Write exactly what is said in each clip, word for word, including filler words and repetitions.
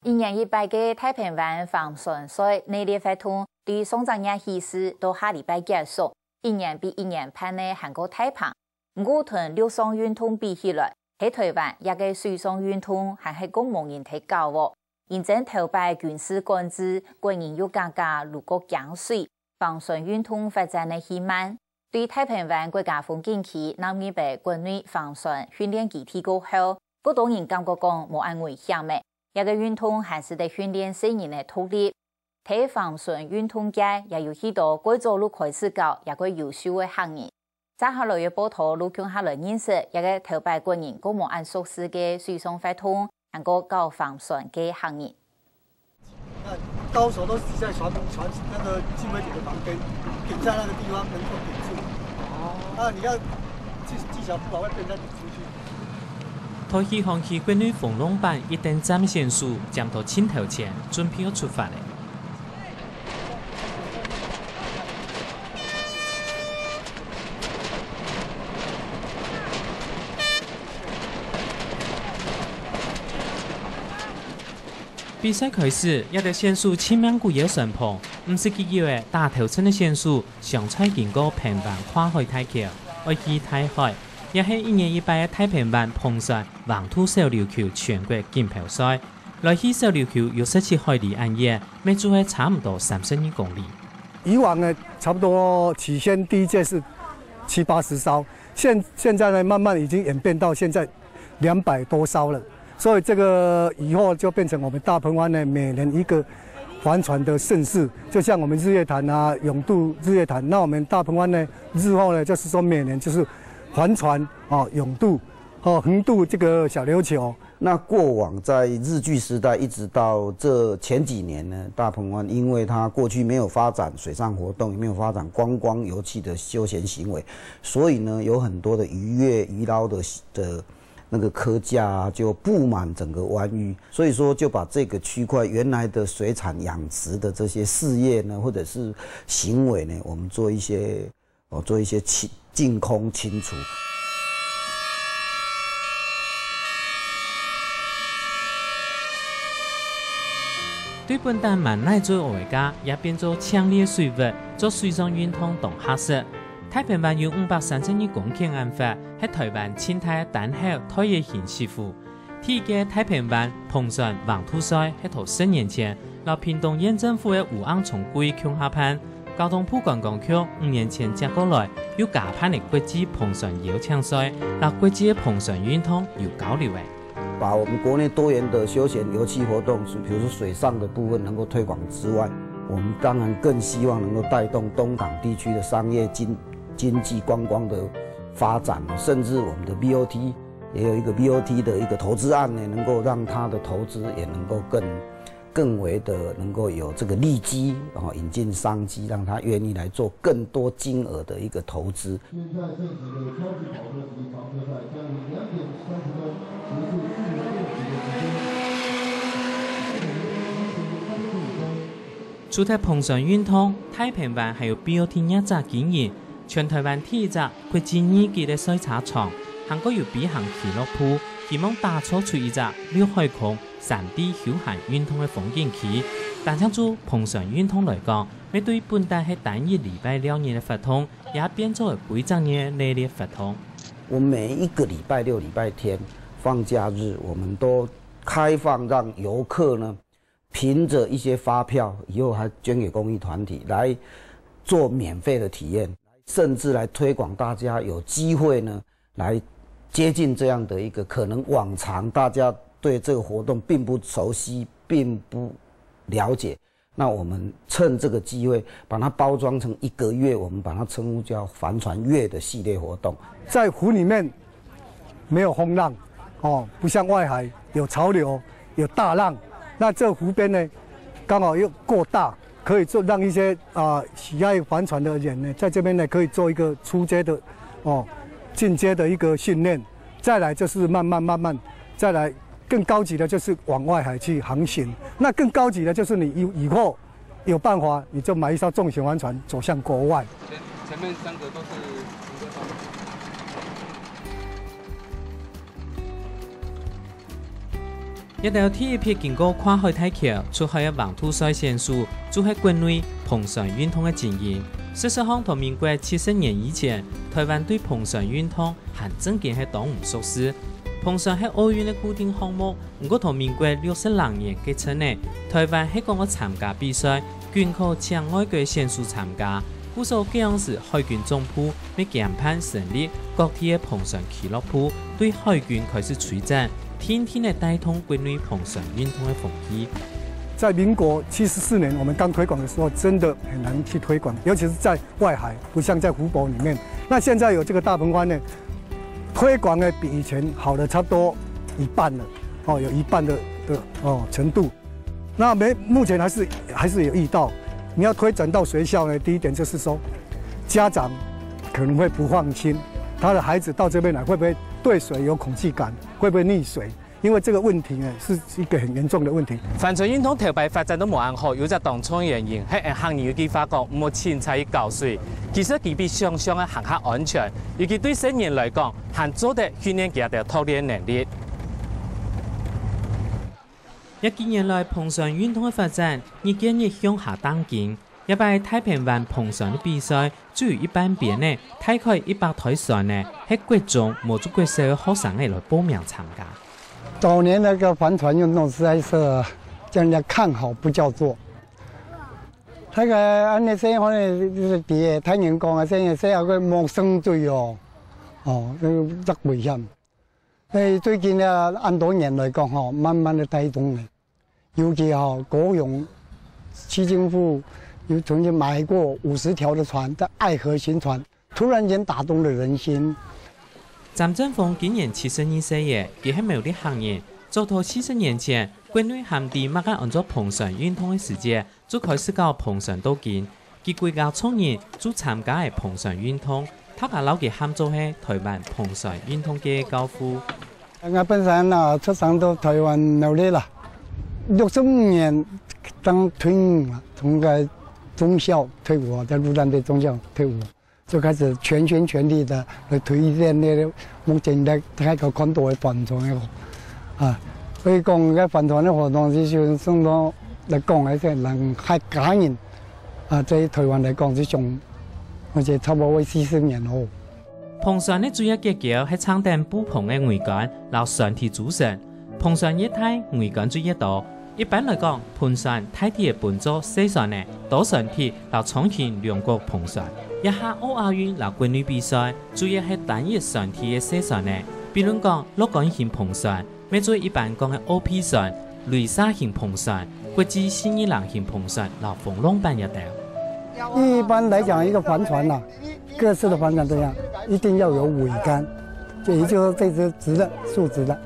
一年一擺个大鵬灣帆船賽熱烈活動，對上隻月起始到下禮拜結束，一年比一年辦个還過大棚。毋過同陸上運動比起來，在台灣這个水上運動還係較無人在搞哦。因爭頭擺軍事管制，國人又加加如果驚水，帆船運動發展个起慢。對大鵬灣國家風景區納入个國內帆船訓練基地過後，較多人感覺講無恁危險了。這个運動還使得訓練細人个獨立。在帆船運動界也有許多蓋早就開始搞也蓋優秀个客人。接下來个報導就共下來認識這个頭擺國人較無恁熟識个水上活動，還過搞帆船个客人。 那高手都是在船船那个禁卫点的旁边，顶在那个地方能够顶住。哦，那你要技技巧不好会被人家顶出去。台西航空国内风浪板一等站选手占到盡頭前，準備要出發了。 比賽開始，這兜選手盡命牯搖船篷，毋識幾久仔，打頭陣个選手相賽經過鵬灣跨海大橋，愛去大海，也係一年一擺个大鵬灣篷船橫渡小琉球全國錦標賽。來去小琉球有十七海里恁遠，乜就係差毋多三十二公里。以往呢，差不多起先第一屆是七八十艘，现现在呢，慢慢已经演变到现在两百多艘了。所以这个以后就变成我们大鹏湾呢每年一个帆船的盛事，就像我们日月潭啊、泳渡日月潭，那我们大鹏湾呢日后呢就是说每年就是帆船哦泳渡哦横渡这个小琉球。那过往在日据时代一直到这前几年呢，大鹏湾因为它过去没有发展水上活动，也没有发展观光游憩的休闲行为，所以呢有很多的渔业渔捞的的那个科架啊，就布满整个湾域，所以说就把这个区块原来的水产养殖的这些事业呢，或者是行为呢，我们做一些哦做一些清净空清除。 對本旦滿哪做愛个，也變做淨俐水域，做水上運動當合適。大鵬灣有五百三十二公頃恁闊，係台灣盡大單口台仔型石湖。第一屆大鵬灣篷船橫渡賽係在十年前，摎屏東縣政府个烏甕沖季共下辦。交通部觀光局五年前接過來，又加辦了國際篷船邀請賽，摎國際个篷船運動有交流个。 把我们国内多元的休闲游憩活动，比如说水上的部分能够推广之外，我们当然更希望能够带动东港地区的商业经经济观光的发展，甚至我们的 B O T 也有一个 B O T 的一个投资案呢，能够让它的投资也能够更更为的能够有这个利基，然后引进商机，让他愿意来做更多金额的一个投资。 除忒篷船運動，大鵬灣還有 B O T 業者經營，全台灣第一隻國際二級个賽車場，還過有飛行俱樂部，希望打造出一隻綠海空、三D休閒運動个風景區。單淨就篷船運動來講，乜對本旦係單一禮拜六日个活動，也變做了幾隻月个熱烈活動。我每一个礼拜六、礼拜天放假日，我们都开放让游客呢，凭着一些发票，以后还捐给公益团体来做免费的体验，甚至来推广大家有机会呢来接近这样的一个可能往常大家对这个活动并不熟悉、并不了解。那我们趁这个机会，把它包装成一个月，我们把它称呼叫帆船月的系列活动。在湖里面没有风浪，哦，不像外海有潮流、有大浪，那这湖边呢，刚好又够大，可以做让一些啊、喜爱帆船的人呢，在这边呢可以做一个初阶的哦进阶的一个训练，再来就是慢慢慢慢再来更高级的就是往外海去航行，那更高级的就是你以以后有办法你就买一艘重型帆船走向国外。前前面三个都是停车场。這兜第一批經過跨海大橋出海个橫渡賽選手，就係國內帆船運動个精英。事實上，在民國七十年以前，臺灣對帆船運動還正經係當毋熟識。帆船係奧運个固定項目，毋過在民國六十零年該陣呢，臺灣係講愛參加比賽， 均靠請外國選手參加。故所該央時海軍總部乜兼辦成立各地个帆船俱樂部，對海軍開始推展，定定仔帶動國內帆船運動个風氣。在民國七十四年，我們剛推廣的時候，真的很難去推廣，尤其是在外海，不像在湖泊裡面。那現在有這個大鵬灣呢，推廣呢比以前好了差不多一半了，哦，有一半的，的，哦，程度。 那沒，目前還是，還是有遇到，你要推展到學校呢，第一點就是說，家長可能會不放心，他的孩子到這邊來會不會對水有恐懼感，會不會溺水？因為這個問題呢，是一個很嚴重的問題。帆船運動頭擺發展到無恁好，有隻當重原因，係𫣆客人有句話講，毋好凊彩去搞水。其實佢比想像个還較安全，尤其對細人來講，還做得訓練佢兜獨立能力。 這幾年來，帆船運動个發展日見日向下頂緊。這擺大鵬灣帆船个比賽，就有一半邊仔，大概一百台船仔，係國中無就國小个學生仔來報名參加。早年那個帆船運動實在是將人家看好不叫座。那個恁呢細漢个，就是底下聽人講啊，細細个陌生隊哦，哦，那個較危險。 誒，最近呢，恁多年來講吼，慢慢地帶動了。尤其吼，高雄市政府有曾經買過五十條的船，叫愛河新船，突然間打動了人心。詹正峰今年七十二歲了，佢係苗栗客人，早在四十年前，國內還毋知麼个安做帆船運動个時節， 就開始搞帆船到今。佢歸家族人就參加了帆船運動，大家摎佢喊做係臺灣帆船運動界个教父。𠊎本身啊，出生到臺灣苗栗啦，六十五年當退伍啦，從該中校退伍啊，在陸戰隊中校退伍。 就開始全心全力个來推展該个目前在大家看到个帆船个，啊，所以講該帆船个活動，就算講來講，還係人客家人，啊，在臺灣來講，這種，而且差不多四十年哦。帆船个主要結構係撐等布篷个桅杆，摎船體組成。 帆船越大，桅杆就越多。一般來講，帆船大體會分做細船仔、多船體摎長型龍角帆船。這下奧亞運摎國內比賽，主要係單一船體个細船仔，比論講樂觀型帆船，乜就一般講个O P船、雷射型帆船、國際信義輪型帆船摎風浪板這兜。一般來講，一個帆船吶，各式的帆船都一樣，一定要有桅杆，就也就是說這隻直的、豎直的。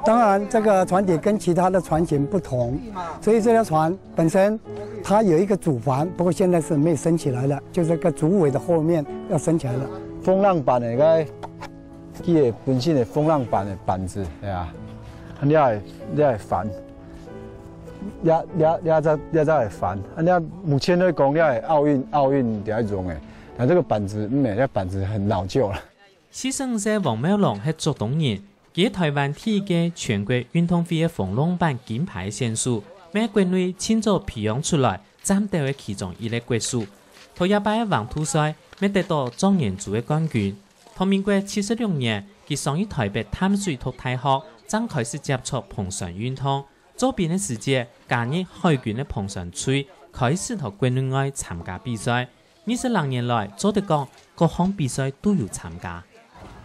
當然，這個船體跟其他的船型不同，所以這條船本身它有一個主帆，不過現在是沒有升起來了，就是個主桅的後面要升起來了。風浪板个，該，佢个本身个風浪板个板子，係啊，你愛，你愛帆，也，也，也在，也在帆，啊，你目前來講，你愛奧運，奧運就愛用个，但這個板子，嗯，那板子很老舊了。四十五歲王妙龍係竹東人， 佢係臺灣第一個全國運動會个風浪板金牌選手，乜係國內盡早培養出來戰鬥个其中一個國手。頭一擺个橫渡賽，乜得到狀元組个冠軍。到民國七十六年，佢上去臺北淡水讀大學，正開始接觸帆船運動。做兵个時節，加入海軍个帆船隊，開始到國內外參加比賽。 二十零年來，做得講，各項比賽都有參加。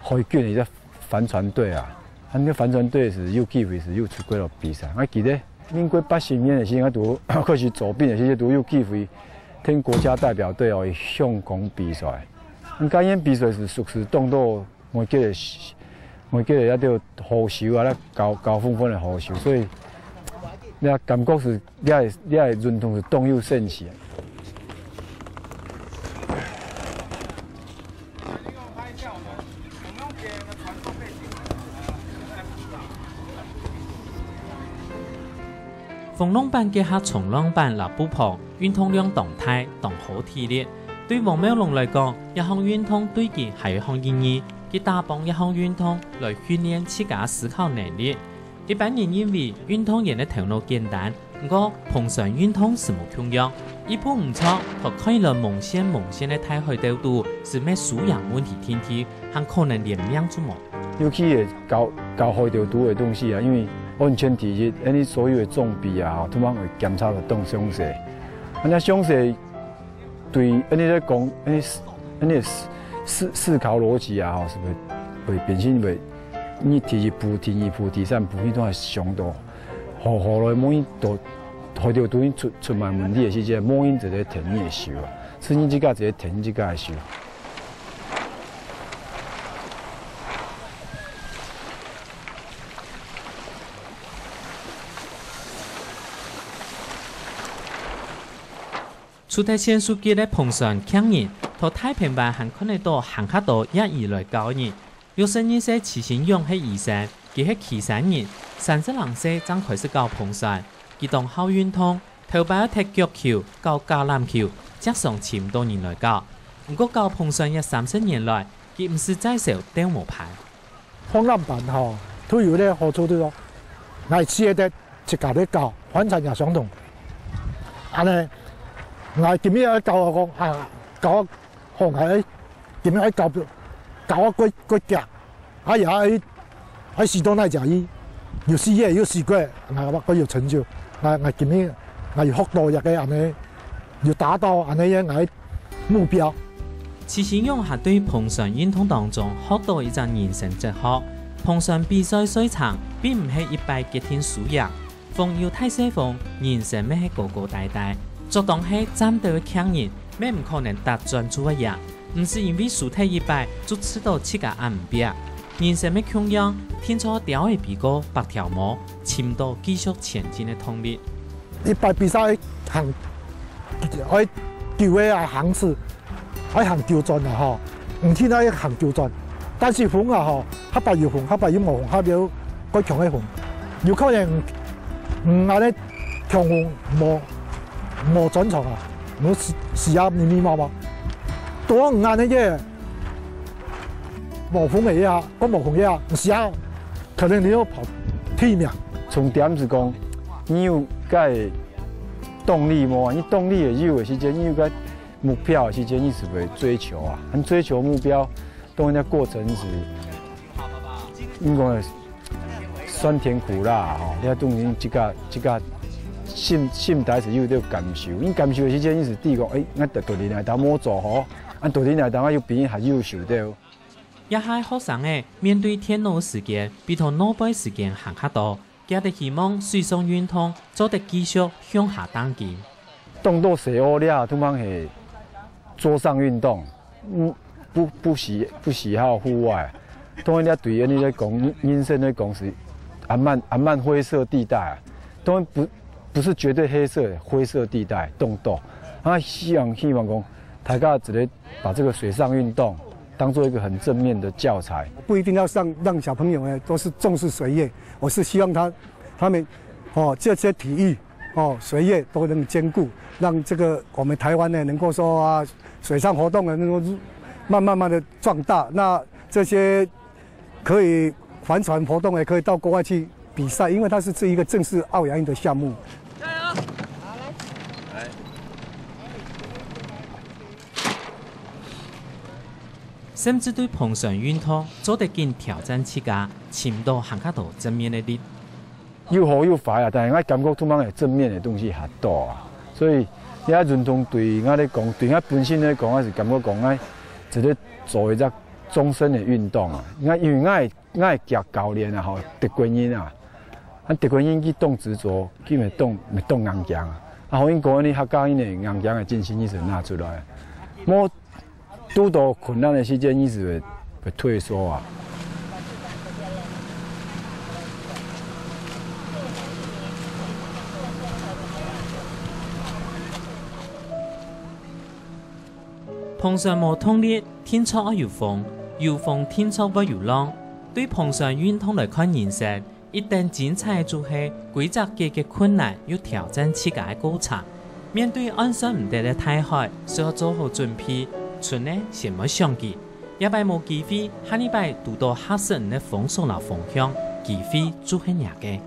海軍个帆船隊啊，啊，該帆船隊係有機會係有出國去比賽。𠊎記得民國八十年个時，𠊎都開始做兵个時，都有機會跈國家代表隊哦去香港比賽。𠊎感覺比賽係熟識當多 𠊎記得，𠊎記得該兜河手啊，該高，高峰峰个河手，所以，該感覺係，該，該運動係當有興趣。風浪板結合衝浪板摎布篷，運動量當大，當耗體力。 對王妙龍來講，這項運動對佢還有一項意義，佢打幫這項運動來訓練自家思考能力。一般人認為運動員个頭腦簡單，毋過帆船運動斯無共樣。一步毋著，就看起來蒙線蒙線个大海底肚，斯乜輸贏問題定定，還可能連命都無。尤其係搞，搞海底肚个東西啊，因為安全第一，恁呢所有个裝備啊，通常會檢查到當詳細。恁呢詳細對，恁呢來講，恁呢思，恁呢思，思，思考邏輯啊，吼，斯會，會變成會，你第一步、第二步、第三步，你都愛想到，後，後來萬一都，海底肚出，出滿問題个時節，無人直接停你个手啊，是你自家直接停你自家个手。 除忒線樹結个帆船徛人，在大坪灣還看得到行較多業餘來教人。六十二歲徐新勇係醫生，佢係旗山人，三十零歲正開始搞帆船。佢當好運動，頭擺愛踢腳球、搞橄欖球，輒常尋毋到人來教。毋過搞帆船這三十年來，佢毋使再愁兜無伴。 放浪板吼，都有一個好處，就是講，𠊎試得自家來搞，帆船也相同。恁呢，𠊎今日愛搞，𠊎講啊，搞好，𠊎今日愛搞，搞到過，過遽，啊也愛，愛試到哪隻去，有試過，有試過，𠊎，𠊎有成就，𠊎，𠊎今日𠊎有學到一個恁呢，有達到恁呢个𠊎 目標。徐新勇還對帆船運動當中學到一隻人生哲學：帆船比賽賽程並毋係一擺決定輸贏，風有大細風，人生乜係高高低低。著當係站著个徛人，乜毋可能踏轉就會贏，毋使因為輸忒一擺就試著自家恁毋拚。人生乜共樣，定著鳥仔飛過百條毛，尋到繼續前進个動力。 一擺比賽愛行，愛九個啊行次，愛行九轉啊吼，毋定愛行九轉。但是風啊吼，下擺有風，下擺又無風，下擺有較強个風，有可能，嗯，恁呢強風無，無轉場啊，無時，時啊密密麻麻，多毋恁呢个，無風个啊，講無風个啊，毋是啊，可能你要跑第一名。重點是講， 你有該動力無？你動力會有个時節，你有該目標个時節，你斯會追求啊。恁追求目標，當然這過程是，應該酸甜苦辣吼，你愛當然自家，自家心，心底斯有兜感受。你感受个時節，你斯知講，欸，𠊎到，到底哪位無做好，啊，到底哪位𠊎有比人較優秀兜。這下學生仔面對電腦个時間，比在外背時間還較多。 佢兜希望水上運動做得繼續向下打緊。當多細學這通常係桌上運動，毋，不，不喜，不喜好戶外。當然，這對於你來講，人生來講是還蠻，還蠻灰色地帶啊。當然不，不是絕對黑色，灰色地帶當多。啊，希望，希望講大家一個把這個水上運動當做一個很正面的教材。不一定要讓，讓小朋友呢都是重視水業，我是希望他，他們，哦，這些體育，哦，水業都能兼顧，讓這個我們台灣呢能夠說啊，水上活動呢能夠慢慢慢的壯大。那這些可以帆船活動也可以到國外去比賽，因為它是，是一個正式奧亞運的項目。甚至對帆船運動做得緊挑戰自家，尋到還較多正面个力。有好有壞啊，但是𠊎感覺通常係正面个東西較多啊。所以這運動對𠊎來講，對𠊎本身來講，𠊎是感覺講，𠊎值得做一隻終身个運動啊。𠊎因為𠊎个，𠊎个教練啊，吼，德國人啊，啊，德國人佢當執著，佢乜當，乜當硬頸啊。啊，好，𠊎講你客家人个硬頸个精神，佢就拿出來。無 堵到困難个時節，你斯會，會退縮啊。帆船無動力，定著愛有風，有風定著會有浪。對帆船運動來看人生， 一等精彩就係歸隻解決困難又挑戰自家个過程。面對岸算毋得个大海，需要做好準備，春仔先莫想佢。這擺無機會，下二擺堵到合適你个風速摎方向，機會就係若个。